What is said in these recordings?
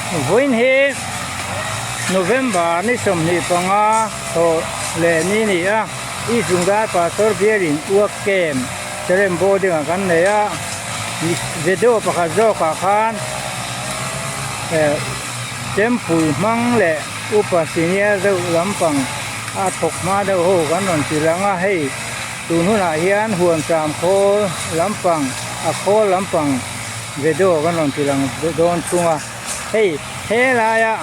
Vawiin hi November ni 25 thawh leh ni ni a, East Lungdar Pastor bialin Uak Camp Salem boarding ah kan nei a, video pakhat zawkah khan eh temple hmang leh upa senior deuh lampang a thawk hma deuh ho kan rawn ti lang a, hei tun hunah hian huan tram khawl lampang a khawl lampang video kan rawn ti lang dawn thung a, hei helaia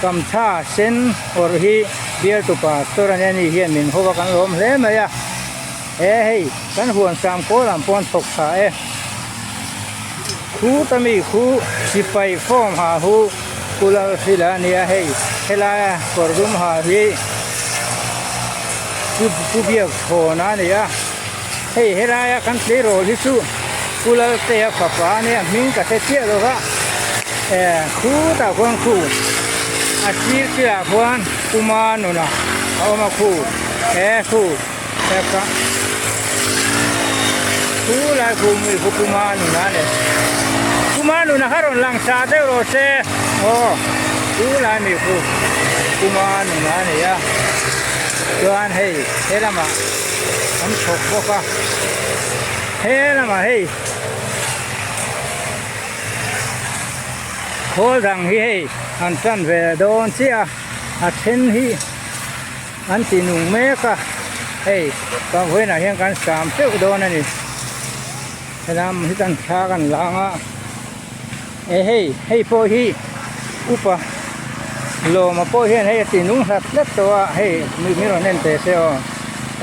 kamtha sen awrh hi bialtu pastor a nia ni hian min hawk a kan lawm hle mai a, he hei kan huan sam kawl ang pawh an thawk tha e, khu ta mi khu sipai form ha hu kulal hril a nia hei helaia kawr dum ha hi pu biak chhawn a ni a. Hei helaia kan tleirawl hi chu Pu Laltea fapa a nia hming ka hre chiah lo va eh khutah khuan khu a sir chiah khuan Pu Manuna a awm a khu eh khu khu lai khu mi khu Pu Manuna a ni Pu Manuna kha rawn lang sa deuh rawh se aw khu lai mi khu Pu Manuna a ni a chuan hei he lamah. an thawk bawk a he lamah hei khawl dang hi hei an tan ve dawn chiah a a then hi an ti nung mek a hei kan vawiinah hian kan sam teuh dawn a ni helam hi kan thla kan lang a e hei hei pawh hi upa lawma pawh hian hei a ti nung hlat hlat tawh a hei mi rawn en teh se aw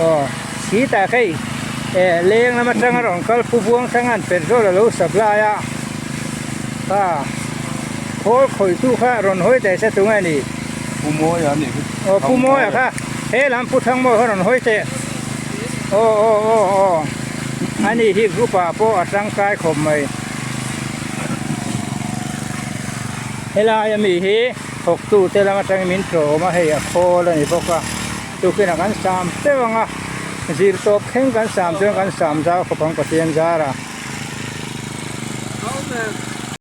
aw khi tak hei eh leng lam atanga rawn kal pu buang thlanga'n petrol alo supply a kha khawl khawih tu kha rawn hawi teh se tunge ni Pu Mawia a nih hi aw Pu Mawia kha he lam Pu Thangmawia kha rawn hawi teh aw aw aw aw ani hi group ah pawh a tangkai khawp mai. Helai ami hi thawktu te lam atangin min tlawm a hei a khawl a ni bawk a tukin ah kan sam teuh ang a zirtawp thleng kan sam chuan kan sam zau khawp ang Pathian zar a.